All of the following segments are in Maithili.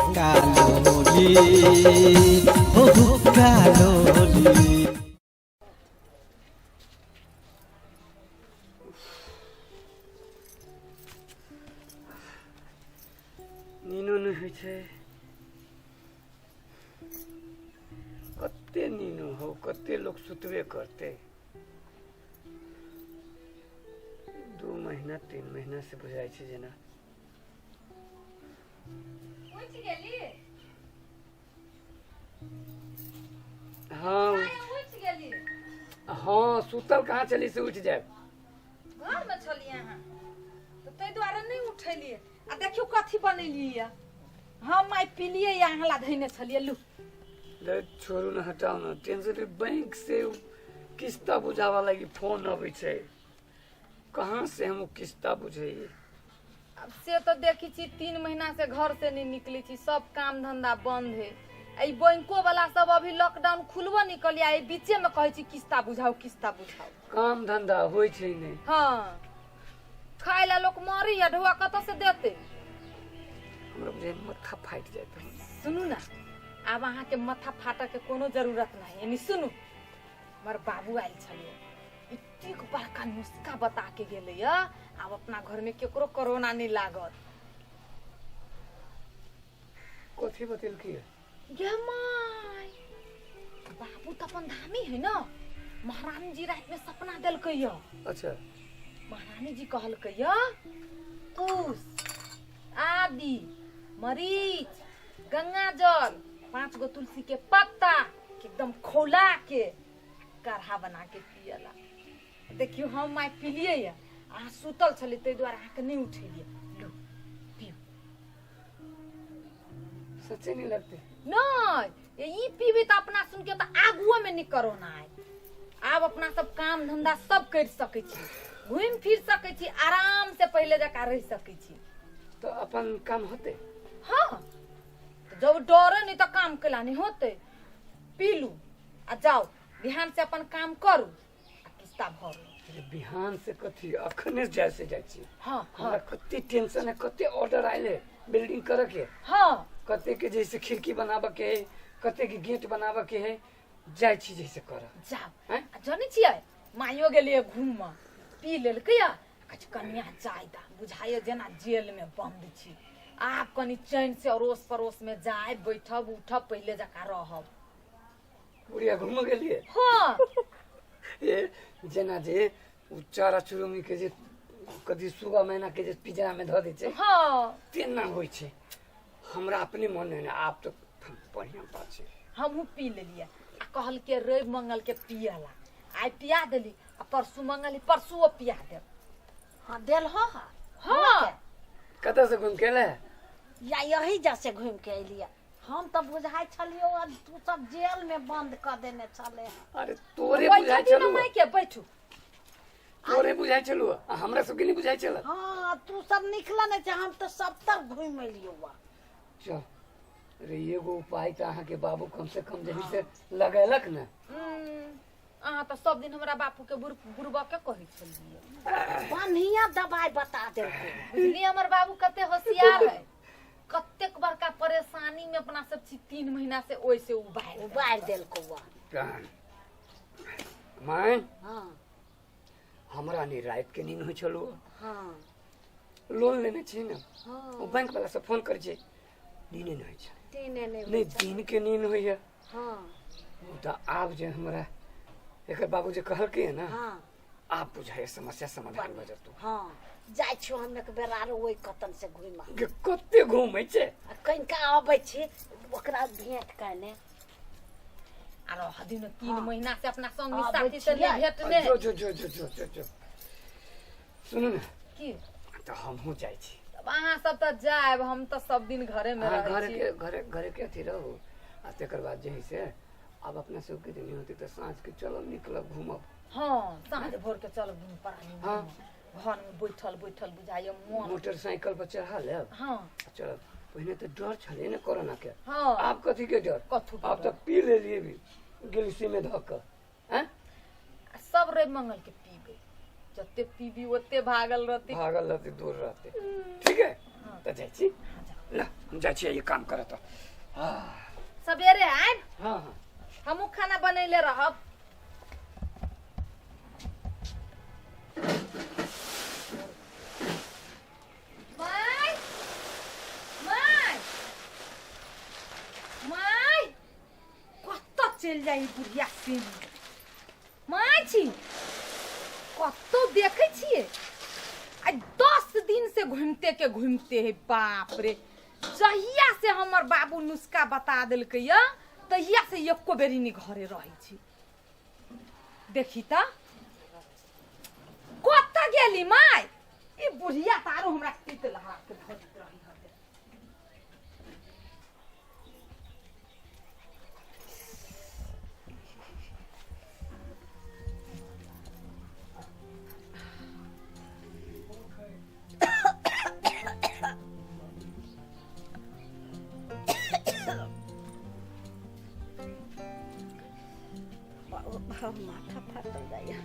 हुक्का लोली, हो हुक्का लोली। नीनो नहि होइ छै। कते नीनो हो, कते लोक सुतबे करते। 2 महीना 3 महीना से बुझाइ छै जेना। उठि गेली? हाँ। उठि गेली? हाँ, सुतल कहाँ चली से उठि जायब। घरमे छलियै अहाँ तऽ ताहि दुआरे नहि उठेलियै। आ देखियौ कथी बनेलियै। हम आइ पीलियै, अहाँ ला धैने छलियै, लू। ले छोड़ू ने, हटाउ ने टेंशन। बैंक से किस्ता बुझावा लागी फोन अबै छै, कहाँ से हम किस्ता बुझैए? अब से तो देखी छी, 3 महीना से घर से नहीं निकली छी, सब काम धंधा बंद है। ई बैंको वाला सब अभी लॉकडाउन खुलबो नहीं कलिया, एहि बीचे में कहै छी किस्ता बुझाउ, किस्ता बुझाउ। काम धंधा होइ छै नहि। हाँ, खाय ला लोक मरी या ढुआ कतऽ से देते? हमरा बुझाइ माथा फाटि जायत। सुनू ना, आब अहाँके माथा फाटऽ के कोनो जरूरत नहीं। यानी सुनू, हमर बाबू आयल छलियै, एतेक बड़का नुस्खा बता के गेलै। आब अपना घर में केकरो कोरोना नहीं लागत। कथी बतेलकी? गे my, बाबू तऽ अपन धामी है ना। महारानी जी रात में सपना देलकै य। अच्छा। महारानी जी कहलकै य, कुश, आदि, मरीच, गंगा जल, 5 गो तुलसी के पत्ता के एकदम खौला के काढ़ा बना के पियला। देखियौ, हम आइ पिलियै य, अहाँ सुतल छलियै ताहि दुआरे अहाँके नहि उठेलियै। लू, पियू। सच्चे नहीं लगते? नहीं, ई पीबी तऽ अपना सुन के तऽ आगुओ में नहीं कोरोना आयत। आब अपना सब काम धंधा सब कर सकै छी, घूमि फिर सकै छी, आराम से पहिले जकाँ रहि सकै छी। तो अपन काम होते? हाँ, तऽ जब डरे नहीं तऽ काम केला नहीं होते? पीलू आ जाओ, बिहान से अपन काम करू आ किस्ता भरू। अरे बिहान से कथी, अखने जाय से जाइ छी। हाँ। हमरा हाँ। कते टेंशन है, कते ऑर्डर आयल है बिल्डिंग करे के। हाँ। कते के जैसे खिड़की बनाबे के है, कते के गेट बनाबे के है। जाइ छी जैसे कर। जाओ। हैं? आ जनै छियै, माइयो गेलियै घूमऽ, पी लेलकै आ कहै छै, कनिया जाय दा, बुझाइए जेना जेल में बंद छी। आब कनि चैन से अड़ोस पड़ोस में जाय, बैठब उठब, पहिले जकाँ रहब। बुढ़िया घूमऽ गेलियै? हाँ। ए जेना जे उ चारा चुरुंगी के जे कथी सुगा मैना के जे पिंजरा में धऽ दै छै। हाँ। तेना होइ छै हमरा अपने मन है ने। आब तो बढ़िया बात छै। हमहूँ पी लेलियै आ कहलकै रवि मंगल के पियला। आइ पिया देली आ परसू मंगल, परसुओ पिया देब। हाँ, देल हो? हाँ। कतऽ से घूम के एलै? या यही जैसे घूम के अलियै हम तऽ बुझाइ छलियौ आ तू सब जेल में बंद कऽ देने छले। अरे तोरे बुझाइ बैठू ना। छलू। माय के बैठू। तोरे बुझाइ छलू आ हमरा सबके नहीं बुझाइ छल? हाँ, तू सब निकल नहीं छै, हम तऽ सब तक घूम एलियौ। चल रे, एगो उपाय तऽ अहाँके बाबू कम से कम जे है से लगेलक ने। अहाँ तऽ सब दिन हमरा बापू के बुड़बक के कहै छलियै। बढ़िया दवाई बता देलको। बुझलियै, हमर बाबू कते होशियार है? कतेक बड़का परेशानी में अपना सब छी 3 महीना से, ओहि से उबारि उबारि देलको वा। माय। हाँ। हमरा नहीं रात के नींद होइ छलू। हाँ। लोन लेने छी ने। हाँ। ओ बैंक वाला सब फोन करै छै, नींद नहि होइ छै। तीने नहि नहि दिन के नींद होइया। हाँ। तऽ आब जे हमरा एकर बाबू जे कहलकै ने। हाँ। आब बुझाइए समस्या समाधान भऽ जेतौ। हाँ, जाइ छियौ हम एक बेर आरो ओहि कतन से घुमा। गे, कते घूमै छै? आ कनिका अबै छी ओकरा भेंट कने। आ रह दिन 3 हाँ। महीना से अपना संगी आबै साथी से छियै। नहीं भेटने। जो जो जो जो जो जो जो, सुनू ने। की? तऽ हमहूँ जाइ छी। तब अहाँ सब तऽ जायब, हम तऽ सब दिन घरे में अहाँ रहै घरे छी। के घरे घरे के अथी रहू आ तकर बाद जे है से आब अपना सबके जे नहि होतै तऽ साँझ के चलब, निकलब, घूमब। हाँ, साँझ भोर के चलब दुनू प्राणी। हाँ। घूमब। घर में बैठल बैठल बुझाइए मन। मोटरसाइकिल पर चढ़ा लेब। हाँ। आ चलब। पहिने तऽ डर छलै ने कोरोना के। हाँ। आब कथी के डर? कथू के आब तऽ डर? पी लेलियै भी गिलसी में धऽ कऽ हैं। आ सब रवि मंगल के पीबै, जते पीबी ओते भागल रहती। भागल रहते, दूर रहते। ठीक है, तऽ जाइ छी। हाँ, जाओ। ल हम जाइ छियै ई काम करऽ तऽ। सवेरे आयब। हँ हँ। हमहूँ खाना बनैले रहब। माय, माय, माय, कतऽ चलि जाइ बुढ़िया से? माय छी, कतौ देखै छियै? आइ 10 दिन से घूमते के घूमते है। बाप रे, जहिया से हमर बाबू नुस्खा बता देलकै या तहिया से एको बेरी नहि घरे रहै छी। देखी तऽ कतऽ गेली माय? ई बुढ़िया तऽ आरो हमरा पित लहा के धऽ दैत रही हते। माथा फाटल जाइए।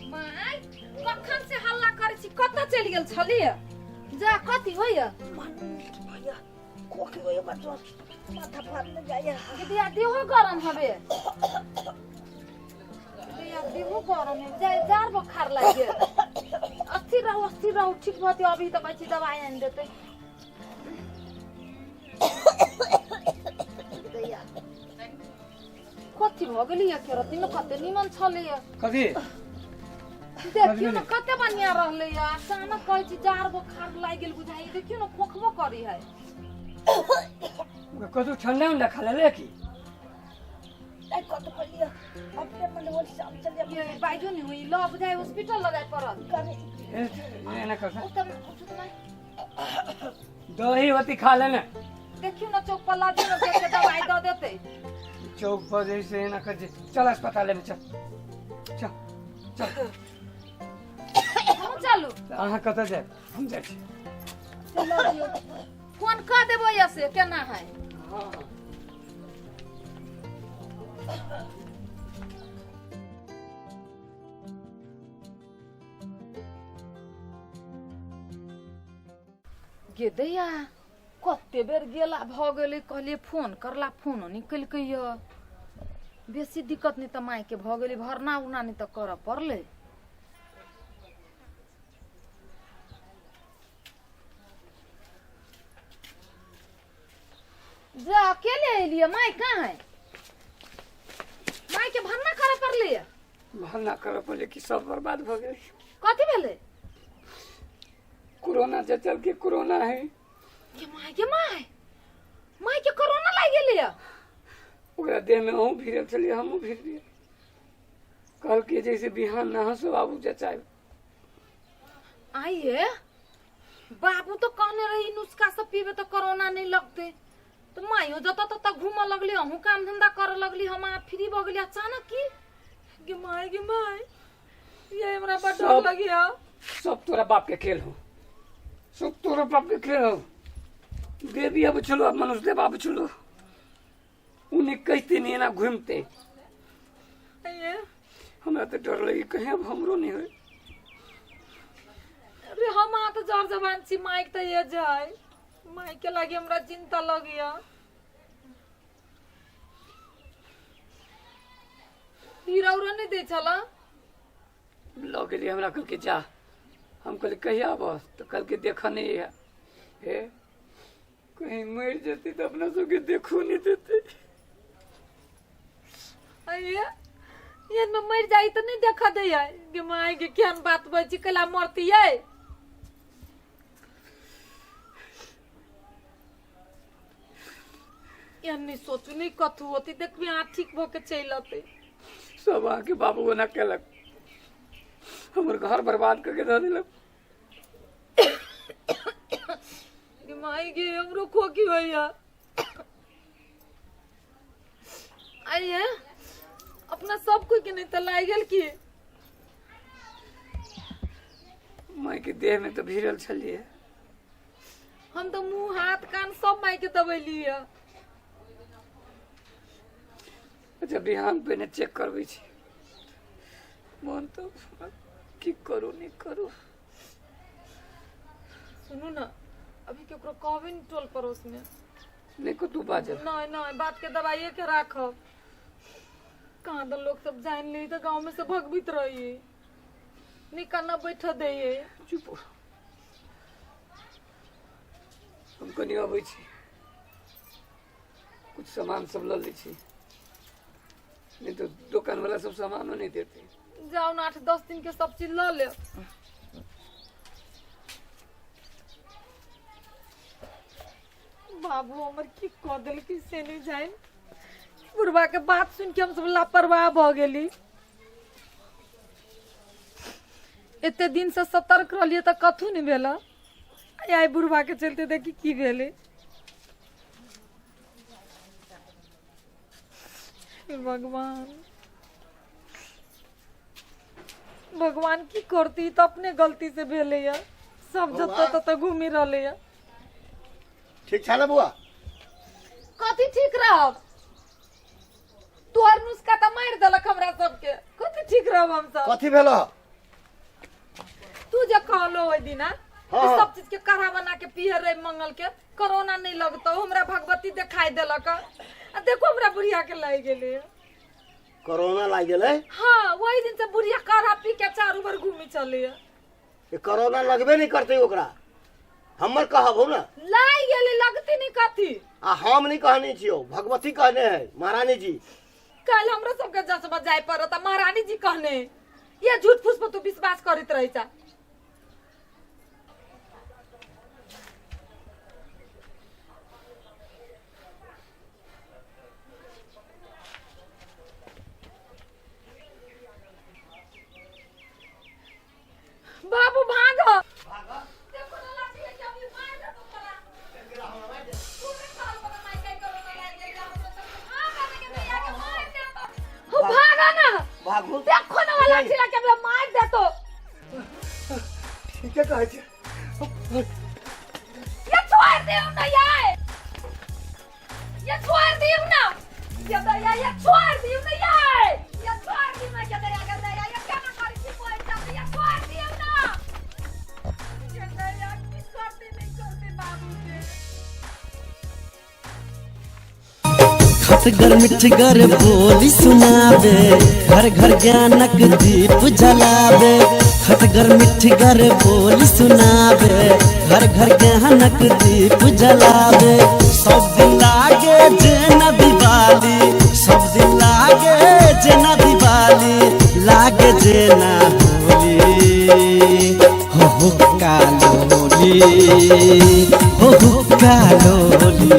माय, कखन से हल्ला करै छी, कतऽ चलि गेल छलियै? जा, कथी होइया? भैया, खोखी होइए, बच्चा, माथा फाटल जाइए। दीदिया, देहो गरम हबे। दीदिया, देहो गरम है, जा जार बोखार लागि गेल। अस्थिर रहू, अस्थिर रहू, ठीक भऽ जेतै। अभी तऽ कहै छी दवाइ आनि देतै। दैया, कथी भऽ गेलै? के रति में कते निमन छलैया। कथी? देखियौ ने, कते बढ़िया रहलै। अचानक कहै छी जार बोखार लागि गेल बुझाइ। देखियौ ने, खोखबो करी है। कतौ ठंडा उंडा खा लेले की? कत कहलिए अपने मन वो शाम चलिए। ये बाजू नहीं हुई, ल बुझाइ हॉस्पिटल ल जाय पड़त। करे। एना कर। उठ, उठू तऽ माय। दही होती खा लेने। देखियौ ने, चौक पर ला दियौ ने, देख के दवाई दऽ देतै। चौक पर जैसे एना कर जे, चल अस्पताल में, चल चल चल। हमहूँ चलू? अहाँ कतऽ जायब? हम जाइ छी। चलो दियौ, फोन कऽ देबो या से केना है। हँ हँ। गे दैया, कते बेर गेला भऽ गेलै, कहलियै फोन करला, फोनो नहि केलकै। यऽ बेसी दिक्कत नहि तऽ मायके भऽ गेलै, भरना उरना नहि तऽ करऽ पड़लै। जा, अकेले एलियै? माय कहाँ है? मायके भरना करऽ पड़लै? भरना करऽ पड़लै कि सब बर्बाद भऽ गेलै। कथी भेलै? कोरोना जे चल के कोरोना है। गे my, गे my, my के कोरोना लागि गेलै? ओकरा देह में अहूँ भिड़ल छलियै, हमहूँ भिड़लियै। कहलकै जैसे बिहान अहाँ सब आबू जचायब। आइए बाबू तो कहने रही नुस्खा सब पीबे तो कोरोना नहीं लगते, तो माइयो जतऽ ततऽ घूमऽ लगली, अहूँ काम धंधा करऽ लगली, हम अहाँ फ्री भऽ गेली। अचानक की? गे my, गे माय, ये हमरा बड़ डर लगिया। सब तोरा बाप के खेल हो, सब तोरा बाप के खेल हो। देवी आबै छलो आ मनुष्य देव आबै छलो, उ नहि कहिते नहि, एना घूमते। आइए हमरा तऽ डर लगी कहीं अब हमरो नहि होय। अरे, हम अहाँ तऽ जर जवान छी, माइक तऽ ये जाय, माइक के लागी हमरा चिंता लगिया। हीरा उरा नहि दै छला? लऽ गेलियै, हमरा कहलकै जा। हम कहलियै कहिया आबह? तऽ कहलकै देखऽ नहि है। हे, कहीं मरि जेतै तऽ अपना सबके देखो नहि देतै। आइए, एहन में मरि जाइ तऽ नहि देखऽ दै है? गे माय गे, केहन बात बजै छी? कैला मरतियै? एहन नहि सोचू, नहि कथू होतै। देखबै अहाँ ठीक भऽ के चलि अतै। सब अहाँके बाबू ओना केलक, हमर घर बर्बाद करके धऽ देलक। गे माय गे, हमरो खोखी होइया। आइए अपना सब कोई के नहीं तो लाग गेल की। माई के देह में तो भिड़ल छलिए। हम तो मुंह हाथ कान सब माई के दबेली है। अच्छा बिहान पहिने चेक करबै छी। मन तो की करू नहीं करू। सुनू ना अभी केकरो कहबे नहीं टोल पड़ोस में। नहीं को तू बाजल। नहीं नहीं बात के दबाइए के राखब। कहाँ तो लोग सब जान ली तो गाँव में से भगबित रही निकालना बैठ दे। चुप हम कनी अबै छी, कुछ सामान सब ल लै छी, नहीं तो दुकान वाला सब सामानो नहीं देते। जाओ ना 8-10 दिन के सब चीज ल ले। बाबू हमर की कह देल की से नहीं जाए। बुढ़वा के बात सुन के हम सब लापरवाह भ गेली। एते दिन से सतर्क रहलिए त कथू नहीं भेल। आई बुढ़वा के चलते देखी की भेले। भगवान भगवान की करती तो अपने गलती से भेले या सब जतऽ ततऽ घूमी रहले या। ठीक छ ना बुआ? कथी ठीक रहब? तोहर नुस्खा त मारि देलक हमरा सबके। कथी ठीक रहब हम सब? कथी भेल? तू जे कहलो ओहि दिना हाँ। सब चीज के काढ़ा बना के पिए रहे मंगल के कोरोना नहीं लगतो। हमरा भगवती दिखाई देलक आ देखो हमरा बुढ़िया के लागि गेलै। कोरोना लागि गेलै? हाँ वही दिन से बुढ़िया काढ़ा पी के चारू भर घूमी चले। कोरोना लगबे नहीं करते ओकरा। हमर कहब हो ना लागि गेलै लगती नहीं कथी। आ हम नहीं कहने छियौ, भगवती कहने है महारानी जी। कल हमरा सबके जसबा जाय पड़त महारानी जी कहने। ये झूठ फूस पर तू विश्वास करैत रही चा। बाबू भागो। देखो ना लाठी लेके अभी मार देतो तोरा। तू नहीं कहल बता माई के कोरोना लागि गेल हमरा सब। हां बाबा के भैया के मार देतो। हो भागा ना। भागो। देखो ना लाठी लेके अभी मार देतो। ठीके कहै छै। ये छोड़ देऊ ना यार। ये छोड़ देऊ ना। ये दया ये छोड़ देऊ ना यार। ये छोड़ देऊ ना ये दया के दया ये केना करै छी पैसा ये छोड़ देऊ ना। ये दया की करते नहीं करते बाबू के। खटगर मिठगर बोली सुनाबे, घर घर ज्ञानक दीप जलाबे। खटगर मिठगर बोली सुनाबे, घर घर ज्ञानक दीप जलाबे। सब दिन लागे जेना दिवाली, सब दिन लागे जेना दिवाली, लागे जेना होली। हो कालोली, हो कालोली।